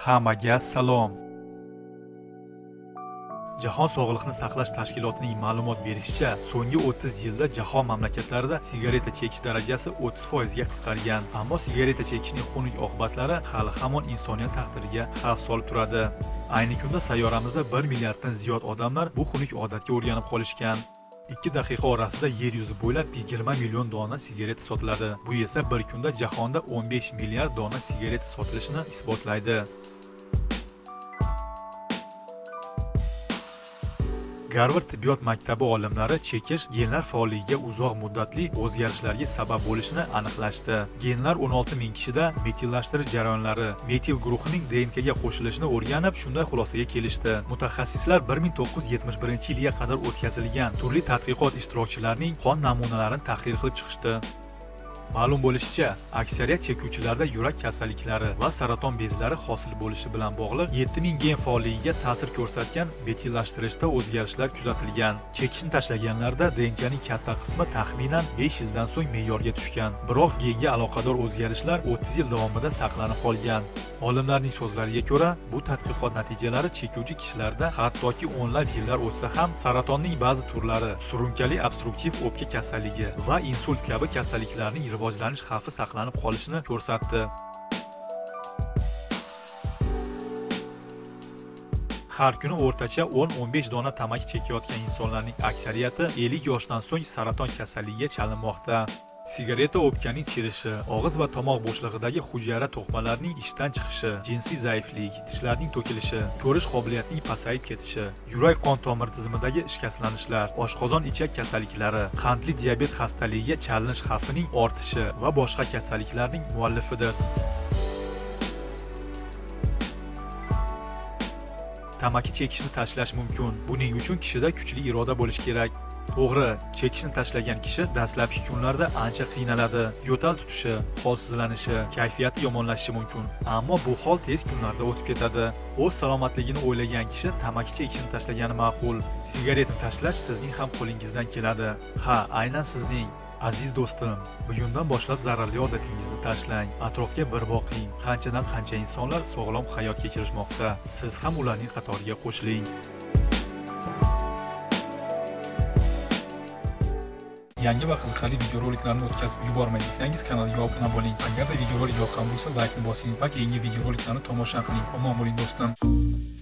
Hammaga salom. Jahon sog'liqni saqlash tashkilotining ma'lumot berishicha, so'nggi 30 yilda jahon mamlakatlarida sigareta chekish darajasi 30% ga qisqargan. Ammo sigareta chekishning xunuk oqibatlari hali hamon insoniyat taqdiriga xavf solib turadi. Ayni kunda sayyoramizda 1 milliarddan ziyod odamlar bu xunuk odatga o'rganib qolishgan. 2 daqiqa orasida yer yuzi bo'ylab 20 million dona sigareta sotiladi. Bu esa bir kunda jahonda 15 milliard dona sigareta sotilishini isbotlaydi. Garvard tibbiyot maktabi olimlari chekish genlar faolligiga uzoq muddatli o'zgarishlarga sabab bo'lishini aniqlashdi. Genlar 16 ming kishida metillashtirish jarayonlari, metil guruhining DNKga qo'shilishini o'rganib, shunday xulosaga kelishdi. Mutaxassislar 1971-yilga qadar o'tkazilgan turli tadqiqot ishtirokchilarining qon namunalarini tahlil qilib chiqishdi. Ma'lum bo'lishicha, aksariyat chekuvchilarda yurak kasalliklari va saraton bezlari hosil bo'lishi bilan bog'liq 7000 gen faolligiga ta'sir ko'rsatgan metillashtirishda o'zgarishlar kuzatilgan. Chekishni tashlaganlarda DNKning katta qismi taxminan 5 yildan so'ng me'yorga tushgan. Biroq genga aloqador o'zgarishlar 30 yil davomida saqlanib qolgan. Olimlarning so'zlariga ko'ra, bu tadqiqot natijalari chekuvchi kishilarda hattoki o'nlab yillar o'tsa ham saratonning ba'zi turlari, surunkali obstruktiv o'pka kasalligi va insult kabi kasalliklarning rivojlanish xavfi saqlanib qolishini ko'rsatdi. Har kuni o'rtacha 10-15 dona tamaki chekayotgan insonlarning aksariyati 50 yoshdan so'ng saraton kasalligiga chalinmoqda. Sigareta o'pkaning chirishi, og'iz va tomoq bo'shlig'idagi hujayra to'qimalarining ishdan chiqishi, jinsiy zaiflik, tishlarning to'kilishi, ko'rish qobiliyatining pasayib ketishi, yurak qon tomir tizimidagi shikastlanishlar, oshqozon-ichak kasalliklari, qandli diabet xastaligiga chalinish xavfining ortishi va boshqa kasalliklarning muallifidir. Tamaki chekishni tashlash mumkin. Buning uchun kishida kuchli iroda bo'lishi kerak. To'g'ri, chekishni tashlagan kishi dastlabki kunlarda ancha qiynaladi. Yo'tal tutishi, holsizlanishi, kayfiyati yomonlashishi mumkin. Ammo bu hol tez kunlarda o'tib ketadi. O'z salomatligini o'ylagan kishi tamaki chekishni tashlagani ma'qul. Sigaretni tashlash sizning ham qo'lingizdan keladi. Ha, aynan sizning. Aziz do'stim, bugundan boshlab zararli odatingizni tashlang. Atrofga bir boqing. Qanchadan qancha insonlar sog'lom hayot kechirishmoqda. Siz ham ularning qatoriga qo'shiling. Yangi va qiziqarli videoroliklarni o'tkazib yubormay desangiz, kanalga obuna bo'ling. Agarda videorolik yoqqan bo'lsa, laykni bosing va keyingi videoroliklarni tomosha qiling. Omon bo'ling do'stim.